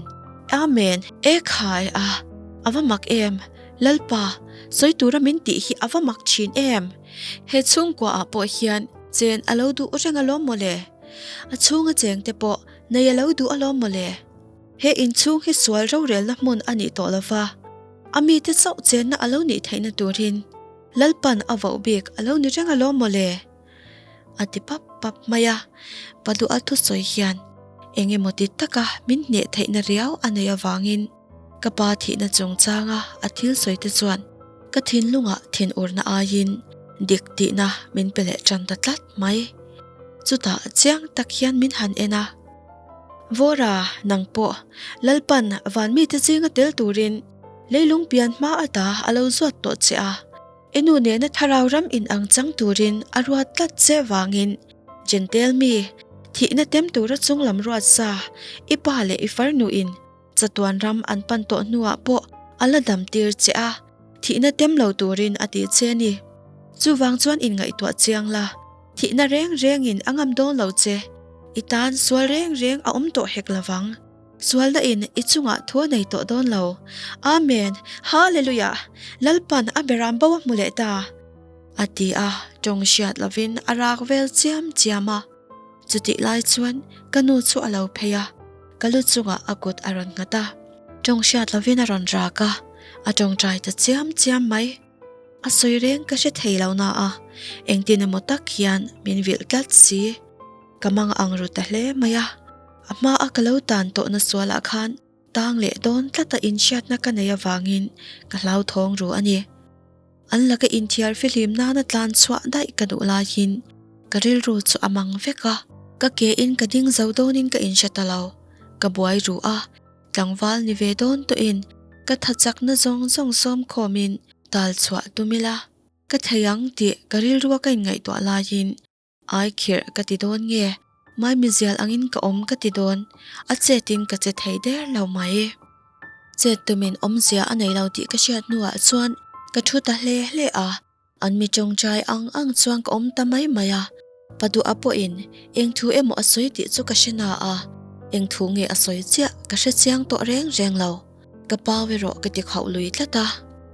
Amen! E khai a, a va mak em! Lalpa, sawi tura min tih hi a va mak thin em! He chhungkua ah pawh hian chen a lo duh reng alawm mawle. A chhunga chengte pawh nei a lo duh alawm mawle. He inchhung hi sual rorelna hmun a nih tawh lova, a mite chauh chenna a lo nih theihna turin Lalpan a voh bik a lo ni reng alawm mawle. A ti pap pap mai a, Paduha thusawi hian eng emaw ti taka min hneh theihna riau a neih avangin ka pa thihna chungchanga a thil sawi te chuan ka thinlungah thinurna aiin dik tihna min pe leh tan ta tlat mai. Chutah chiang tak hian min han en a, Vawra, nang pawh Lalpan van mite zinga tel turin leilung pian hma ata a lo zuat tawh che a, I nu nena thlarau ram in ang chang turin a ruat tlat che vangin Jentail mi, thihna tem tura chunglam ruat sa, i pa leh i farnuin chatuan ram an pan tawh hnuah pawh a la dam tir che a, thihna tem lo turin a ti che a ni. Chuvang chuan inngaihtuah chiang la, thihna reng rengin a ngam dawn lo che, i tan sual reng reng a awm tawh hek lovang. Sualna in i chungah thu a nei tawh dawn lo. Amen! Hallelujah! Lalpan a beram bo a hmu leh ta! A ti a, tawng hriat lovin a rak vel chiam chiam a. Chutih lai chuan ka nu chu a lo phei a, ka lu chungah a kut a rawn nghat a. Tawng hriat lovin a rawn rak a, a tawngtai ta chiam chiam mai. A sawi reng ka hre thei lo na a, engtin emaw tak hian min vilh tlat si. Ka mang ang ru ta hle mai a, a hma a ka lo tan tawhna sualah khan tang leh dawn tlata inhriatna ka nei avangin ka hlauthawng ru a ni. An laka inthiar fihlim nana tlan chhuah daih ka duh laiin ka rilru chu a mang vek a, ka ke in ka ding zo dawnin ka inhre ta lo, ka buai ru a, tlangval ni ve dawn tawhin ka tha chakna zawng zawng sawm khawmin tal chhuah tum ila ka thei ang tih ka rilrua ka inngaihtuah laiin Ai khirh ka ti dawn nge? Maimizial angin ka awm ka ti dawn, a chetin ka che thei der lo mai. Chet tumin awmzia a nei lo tih ka hriat hnuah chuan ka thu ta hle hle a, an mi tawngtai ang ang chuan ka awm ta mai mai a. Pa duha pawhin eng thu emaw a sawi tih chu ka hre na a, eng thu nge a sawi chiah ka hre chiang tawh reng reng lo. Ka pau erawh ka ti khauh lui tlat a,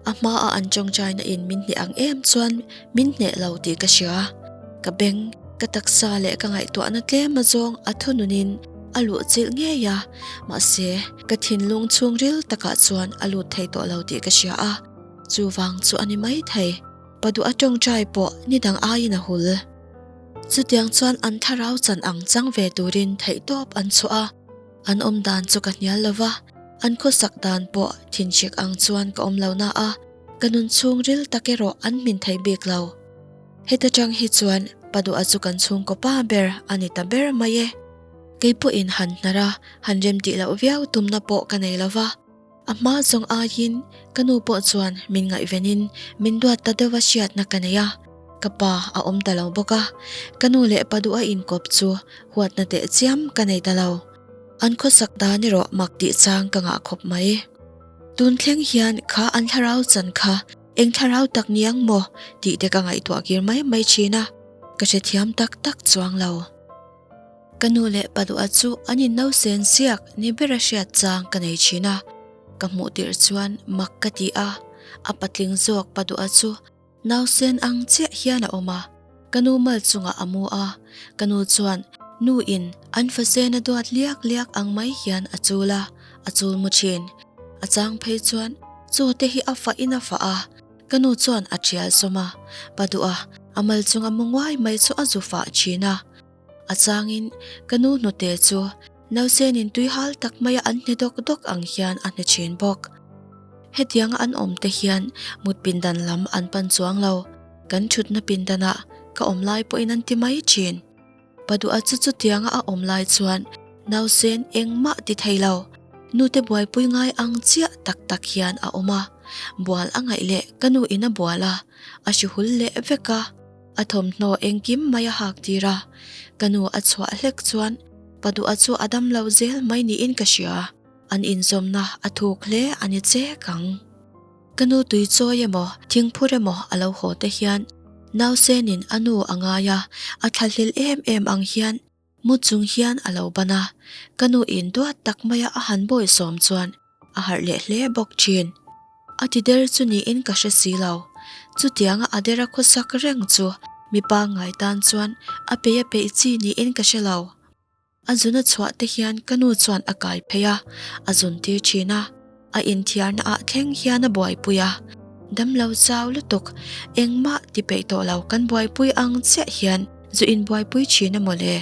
a hmaa an tawngtaina in min hneh ang em chuan min hneh lo tih ka hria. Ka beng, ka taksa leh ka ngaihtuahna tlem azawng a thununin a luh chilh ngei a, mahse ka thinlung chhungril takah chuan a lut thei tawh lo tih ka hria a, chuvang chu a ni maithei. Pa duh a tawngtai pawh ni dang aiin a hul. Chutiang chuan an thlarau chan ang chang ve turin theihtawp an chhuah a. An awm dan chu ka hnial lo va, an khawsak dan pawh thinhrik ang chuan ka awm lo na a, ka nun chhung ril tak erawh an hmin thei bik lo. Heta tang hi chuan Paduha chu kan chhungkaw pa ber a ni ta ber mai e. Kei pawhin han hnar a, han remtih loh viau tumna pawh ka nei lo va. A hma zawng aiin ka nu pawh chuan min ngaihvenin min duat ta deuh a hriatna ka nei a, ka pa a awm ta lo bawk a, ka nu leh pa duha inkawp chu huatna teh chiam ka nei ta lo. An khawsak dan erawh mak tih chang ka ngah khawp mai. Tun thleng hian kha an thlarau chan kha eng thlarau tak niang maw tih te ka ngaihtuah kir mai mai thin a, ka hrethiam tak tak chuang lo. Ka nu leh pa duha chu an innosen siak ni bera hriat chang ka nei thin a, ka hmuh tirh chuan mak ka ti a, a patling zawk pa duha chu nausen ang chiah hian a awm a, ka nu mal chungah a mu a, ka nu chuan nu in an fasena duat liak liak ang mai hian a chul a, a chul mu thin. A chang phei chuan chaw te hi a fah in a fah a, ka nu chuan a thial sawm a, pa duha a mal chunga mu nguai mai chu a zu fah thin a. A changin ka nu hnute chu nausenin tui hal tak maia an hne dawk dawk ang hian a hne thin bawk. Hetianga an awm te hian mut pindan lam an pan chuang lo, kan thutna pindanah ka awm lai pawhin an ti mai thin. Paduha chu chutianga a awm lai chuan nausen engmah ti thei lo, nute buaipui ngai ang chiah tak tak hian a awm a, bual a ngaih leh ka nu in a bual a, a hrihul leh vek a. A thawmhnaw engkim mai a hak tir a, ka nu a chhuah hlek chuan pa duha chu a dam lo zel mai niin ka hria, an inzawmna a thuk hle a ni chek ang. Ka nu tui chawi emaw thingphur emaw a lo haw te hian nausenin a nu a ngai a, a thlahlel em em ang hian Mu chung hian a lo ban a, ka nu in duat tak maia a han bawi sawm chuan a harh leh hle bawk thin. A ti der chu niin ka hre si lo. Chutianga a dera khawsak reng chu mi pangngai tan chuan a peih a peih chi niin ka hre lo. A zun a chhuah te hian ka nu chuan a kai phei a, a zun tir thin a. A inthiarna ah thleng hian a buaipui a, damlo chau lutuk, engmah ti peih tawh lo kan buaipui ang chiah hian zu inbuaipui thin a mawle.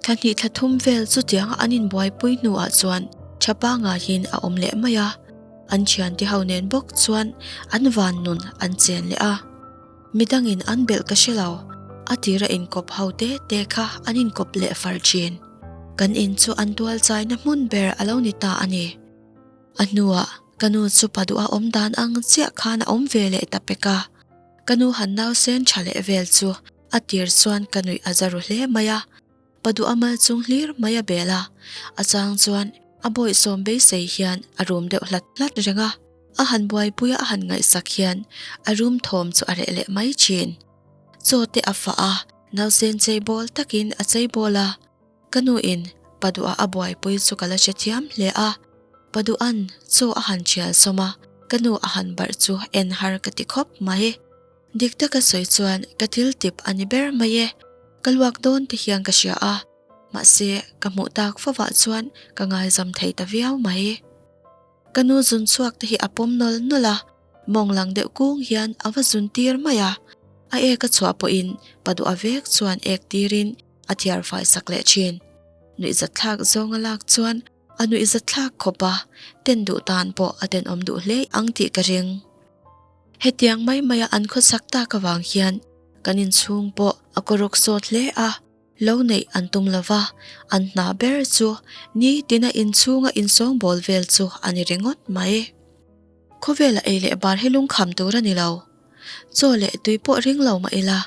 Thla hnih thla thum vel chutianga an inbuaipui hnuah chuan tha pangaiin a awm leh mai a, an thiante ho nen bawk chuan an van nun an chen leh a. Midangin an belh ka hre lo, a tira inkawp ho te te kha an inkawp leh far thin. Kan in chu an tual chaina hmun ber a lo ni ta a ni. A hnuah ka nu chu pa duha awm dan ang chiah khan a awm ve leh ta pek a, ka nu han nausen tha leh vel chu a tir chuan ka nuih a za ru hle mai a, pa duha mal chung hlir mai a bel a, a chang chuan a bawihsawm beisei hian a rum deuh hlat hlat reng a, a han buaipui a a han ngaihsak hian a rum thawm chu a reh leh mai thin. Chaw te a fah a, nausen cheibawl takin a cheibawl a. Ka nu in, Paduha a buaipui chu ka la hrethiam hle a, Paduhan chaw a han thial sawm a, ka nu a han barh chu en har ka ti khawp mai. Dik taka sawi chuan ka thil tip a ni ber mai e, ka luak dawn te hian ka hria a, mahse ka hmuh tak fovah chuan ka ngaizam thei ta viau mai. Ka nu zun chhuak te hi a pawm nawl nawl a, mawng lang deuh kung hian a va zun tir mai a, a ek a chhuah pawhin paduh a vek chuan ek tirin a thiar fai sak leh thin. Nuihzatthlak zawnga lak chuan a nuihzatthlak khawp a, ten duh tan pawh a tenawm duh hle ang tih ka ring. Hetiang mai maia an khawsak tak avang hian kan inchhung pawh a kawrawk sawt hle a. Lo neih an tum lo va, an hna ber chu ni tina inchhunga insawngbawl vel chu a ni ringawt mai. Khawvela ei leh bar hi lungkham tur a ni lo. Chaw leh tui pawh ring lo mah ila,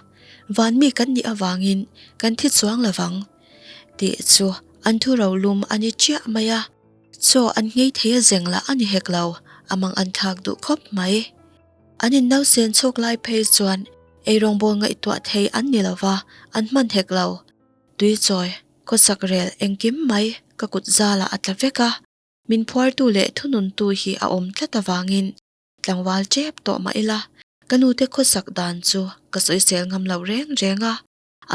van mi kan nih avangin kan thi chuang lo vang tih chu an thu rolum a ni chiah mai a. Chaw an nghei thei a zeng lah a ni hek lo, a mang an thlak duh khawp mai. An innausen chhawk lai phei chuan eirawngbawl ngaihtuah thei an ni lo va, an hman hek lo. Tuichawi, khawsak rel engkim mai ka kut zalah a tla vek a, min phuartu leh thununtu hi a awm tlat avangin tlangval tep tawh mah ila, ka nute khawsak dan chu ka sawisel ngam lo reng reng a,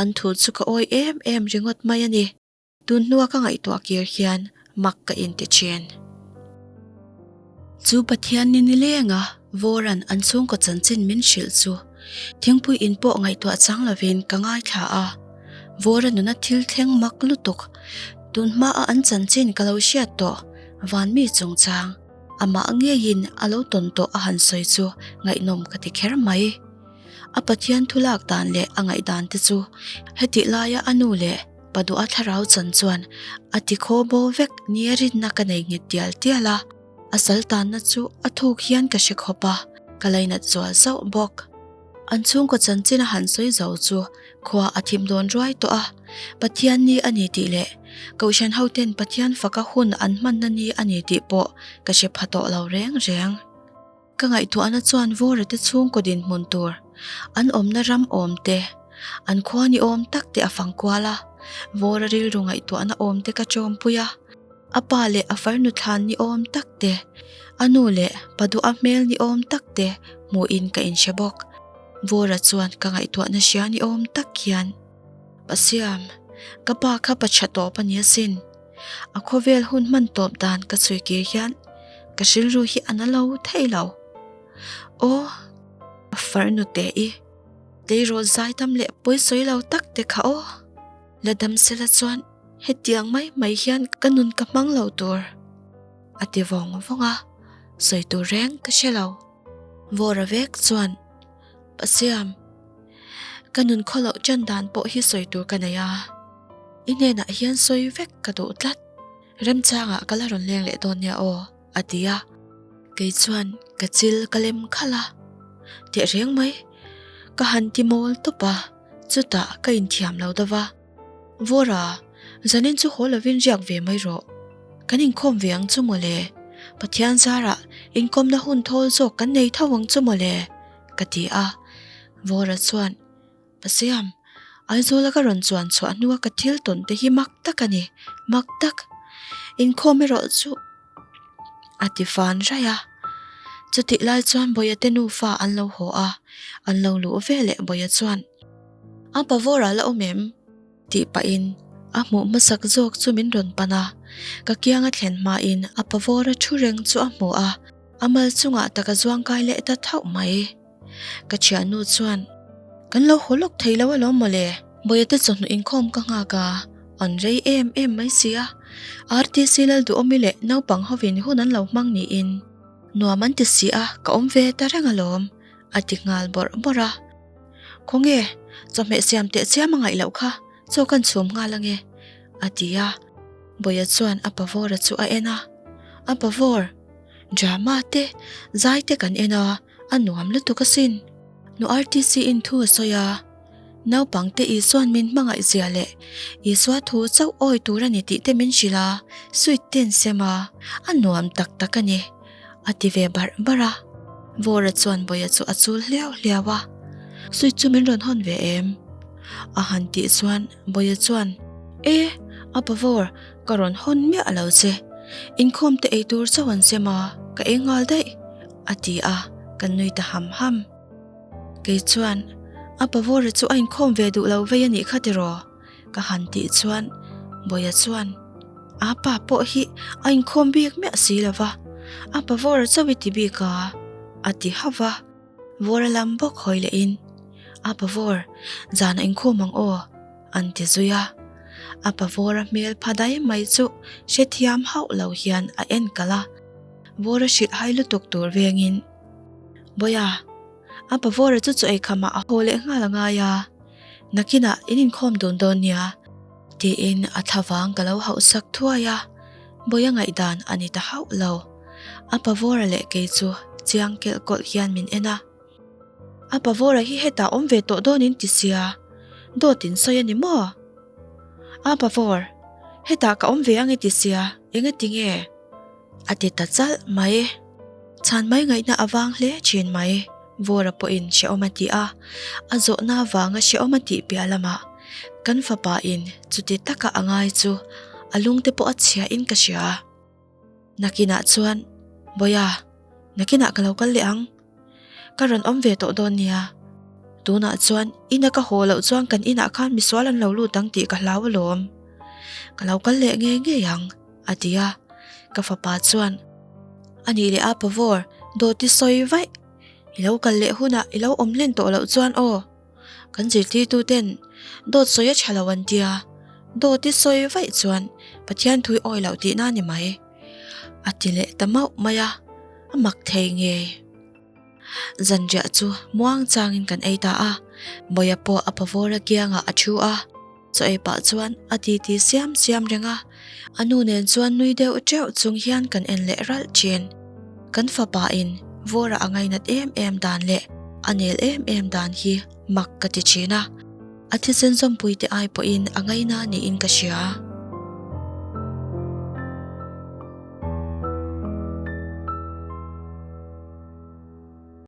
an thu chu ka awi em em ringawt mai a ni. Tun hnua ka ngaihtuah kir hian mak ka inti thin. Chu Pathian ni nilenga Vawran an chhungkaw chanchin min hrilh chu thingpui in pawh ngaihtuah chang lovin ka ngaithla a. Vawra nuna thil thleng mak lutuk, tun hmaa an chanchin ka lo hriat tawh vanmi chungchang amah ngeiin a lo tawn tawh a han sawi chu ngaihnawm ka ti kher mai. A Pathian thu lak dan leh a ngaihdan te chu hetih laia a nu leh Paduha thlarau chan chuan a ti khaw bo vek nia rinna ka nei nghet tial tial a, a sal tanna chu a thuk hian ka hre khawp a, ka lainat zual zauh bawk. An chhungkaw chanchin a han sawi zo chu khua a thim dawn ruai tawh a, Pathian ni a ni tih leh Kohhran hoten Pathian faka hun an hmanna ni a ni tih pawh ka hre pha tawh lo reng reng. Ka ngaihtuahna chuan Vawra te chhungkaw dinhmun tur, an awmna ram awm te, an khua ni awm tak te a fang kual a. Vawra rilru ngaihtuahna awm te ka tawmpui a, a pa leh a farnu thlan ni awm tak te, a nu leh pa duha hmel ni awm tak te hmuhin ka inhre bawk. Vawra chuan ka ngaihtuahna hria ni awm tak hian, Pasiam, ka pa kha pa tha tawp a ni asin. A khawvel hun hman tawp dan ka chhui kir hian ka hrilru hi a na lo thei lo. Aw, farnu te i, tleirawl zaidam leh pawisawi lo tak te kha aw. La dam sela chuan hetiang mai mai hian ka nun ka hmang lo tur, a ti vawng vawng a, sawi tur reng ka hre lo. Vawra vek chuan, Pasiam, ka nun khaw loh ṭan dan pawh hi sawi tur ka nei a, i hnenah hian sawi vek ka duh tlat, remchangah ka la rawn leng leh dawn nia aw, a ti a. Kei chuan ka chil ka lem khalh a, tehreng mai, ka han ti mawl tawp a, chutah ka inthiam lo deuh va. Vawra, zanin chu haw lovin riak ve mai rawh. Kan inkhawm ve ang chu mawle. Pathian zarah inkawmna hun thawl zawk kan nei tho ang chu mawle, ka ti a. Vawra chuan, Pasiam, Aizawla ka rawn chuan chhuah hnua ka thil tawn te hi mak tak a ni, mak tak. Inkhawm erawh chu a ti fan raih a. Chutih lai chuan Bawia te nufa an lo haw a, an lo luh veleh Bawia chuan, A pavawr a la awm em? tih pahin a hmuh hmasak zawk chu min rawn pan a, ka kiang a thlen hmain a pavawr a thu reng chu a hmu a, a mal chungah tak a zuang kai leh ta thauh mai. Ka thiannu chuan, Kan lo haw lawk thei lo alawm mawle, Bawihate chawhnu inkhawm ka nghak a, an rei em em mai si a, RTC Lalduhawmi leh naupang hovin hun an lo hmang niin nuam an ti si a, ka awm ve ta reng alawm, a ti nghal bawrh bawrh a. Khawnge, chawhmeh siam teh chiam a ngaih loh kha, chaw kan chhum nghal ange, a ti a. Bawia chuan a pavawra chu a en a, A pavawr, drama te, zai te kan en a, a nuam lutuk asin. Nu RTC in thu a sawi a, Naupangte Isua'n min hmangaih zia leh Isua thu chauh awi tur a ni tih te min hrilh a, sweet te an sem a, a nuam tak tak a ni. A ti ve barh barh a. Vawra chuan Bawia chu a chul hliau hliau a, Sweet chu min rawn hawn ve em? A han tih chuan Bawia chuan, E, a pa Vawr, Ka rawn hawn miah lo che, inkhawm te ei tur chauh an sem a, ka ei nghal daih, a ti a, kan nui ta ham ham. Kei chuan, A pavawra chu a inkhawm ve duh lo vei a nih kha tiraw? Ka han tih chuan Bawia chuan, A pa pawh hi a inkhawm bik miah si lo va, a pavawra chauh i ti bik a, a ti hauh va. Vawra lam bawk hawi lehin, A pavawr, zan a inkhawm ang aw, an ti zui a. A pavawra hmel pha dai mai chu hrethiam hauh lo hian a en kalh a, Vawra hrilh hai lutuk tur vengin, Bawia, a pavawra chu chaw eikhamah a haw leh nghal a ngai a, nakinah in inkhawm dun dawn nia, tiin a thlavang ka lo hauhsak thuai a, Bawia ngaihdan a ni ta hauh lo. A pavawra leh kei chu chiang kelh kawlh hian min en a. A pavawra hi hetah awm ve tawh dawn in ti sia, dawt in sawi a ni maw? A pavawr, hetah ka awm ve ang i ti sia, engati nge? A ti ta chalh mai. Chhan mai ngaihna a vang hle thin mai. Vawra pawhin hrehawm a ti a, a zawhna avanga hrehawm a tih piah lamah kan fapa in chuti taka a ngai chu a lungte pawh a chhia in ka hria. Nakinah chuan, Bawia, nakinah ka lo kal leh ang. Ka rawn awm ve tawh dawn nia. Tunah chuan ina ka haw loh chuan kan inah khan misual an lo lut ang tih ka hlau alawm. Ka lo kal leh ngei ngei ang, a ti a. Ka fapa chuan, A nih leh a pavawr, dawt i sawi vaih. I lo kal leh hunah i lo awm hlen tawh loh chuan aw. Kan zirtirtu ten dawt sawi a tha lo an tia, dawt i sawi vaih chuan Pathian thu i awi loh tihna a ni mai. A ti leh ta mauh mai a, a mak thei ngei. Zanriah chu muang changin kan ei ta a, Mawia pawh a pavawra kiangah a thu a, chaw ei pah chuan a titi siam siam reng a, a nu nen chuan nui deuh teuh chung hian kan en leh ralh thin. Kan fapa in vawra a ngainat em em dan leh a nel em em dan hi mak ka ti thin a, a thisen zawmpui te ai pawhin a ngaina niin ka hria.